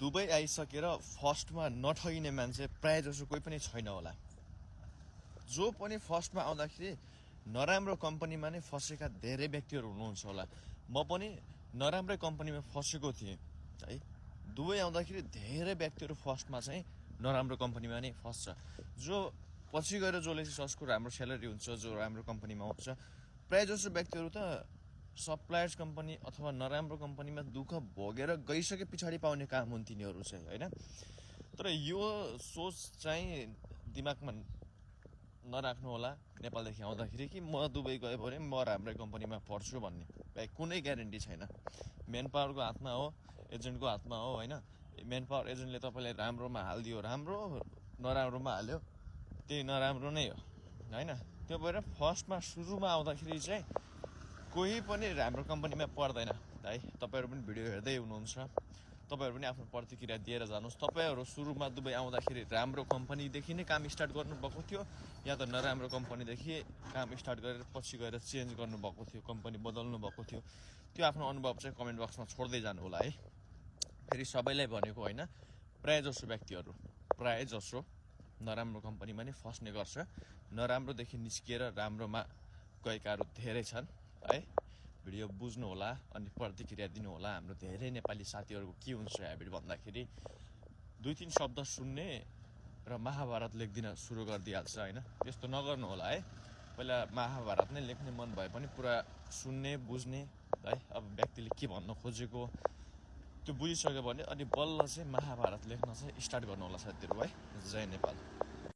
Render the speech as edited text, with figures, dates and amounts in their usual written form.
Dubai आइसकेर फर्स्टमा नठगिने मान्छे प्रायः जसो कोही पनि छैन होला। जो पनि फर्स्टमा आउँदाखेरि नराम्रो कम्पनीमा नै फसेका धेरै व्यक्तिहरू हुनुहुन्छ होला। म पनि नराम्रै कम्पनीमा फसेको थिएँ है। दुबई आउँदाखेरि धेरै व्यक्तिहरू फर्स्टमा चाहिँ नराम्रो कम्पनीमा नै फस्छ। जो पछि गएर जसले चाहिँ जसको राम्रो स्यालेरी हुन्छ, जो राम्रो कम्पनीमा आउँछ, प्रायः जसो व्यक्तिहरू त सप्लायर्स कम्पनी अथवा नराम्रो कम्पनीमा दुःख भोगेर गइसके पछाडि पाउने काम हुन् तिनीहरू चाहिँ होइन। तर यो सोच चाहिँ दिमागमा नराख्नु होला नेपालदेखि आउँदाखेरि कि म दुबई गयो भने म राम्रै कम्पनीमा पढ्छु भन्ने। भाइ कुनै ग्यारेन्टी छैन। मेन पावरको हातमा हो, एजेन्टको हातमा हो होइन। मेन पावर एजेन्टले तपाईँलाई राम्रोमा हालिदियो राम्रो, नराम्रोमा हाल्यो त्यही नराम्रो नै हो होइन। त्यो भएर फर्स्टमा सुरुमा आउँदाखेरि चाहिँ कोही पनि राम्रो कम्पनीमा पर्दैन है। तपाईँहरू पनि भिडियो हेर्दै हुनुहुन्छ, तपाईँहरू पनि आफ्नो प्रतिक्रिया दिएर जानुहोस्। तपाईँहरू सुरुमा दुबई आउँदाखेरि राम्रो कम्पनीदेखि नै काम स्टार्ट गर्नुभएको थियो या त नराम्रो कम्पनीदेखि काम स्टार्ट गरेर पछि गएर चेन्ज गर्नुभएको थियो, कम्पनी बदल्नु भएको थियो, त्यो आफ्नो अनुभव चाहिँ कमेन्ट बक्समा छोड्दै जानु होला है। फेरि सबैलाई भनेको होइन, प्रायः जसो व्यक्तिहरू प्रायः जसो नराम्रो कम्पनीमा नै फस्ने गर्छ। नराम्रोदेखि निस्किएर राम्रोमा गएकाहरू धेरै छन् है। भिडियो बुझ्नु होला अनि प्रतिक्रिया दिनु होला। हाम्रो धेरै नेपाली साथीहरूको के हुन्छ ह्याबिट भन्दाखेरि 2-3 शब्द सुन्ने र महाभारत लेख्दिन सुरु गरिदिइहाल्छ होइन। त्यस्तो नगर्नु होला है। पहिला महाभारत नै लेख्ने मन भए पनि पुरा सुन्ने बुझ्ने है। अब व्यक्तिले के भन्न खोजेको त्यो बुझिसक्यो भने अनि बल्ल चाहिँ महाभारत लेख्न चाहिँ स्टार्ट गर्नु होला साथीहरू है। जय नेपाल।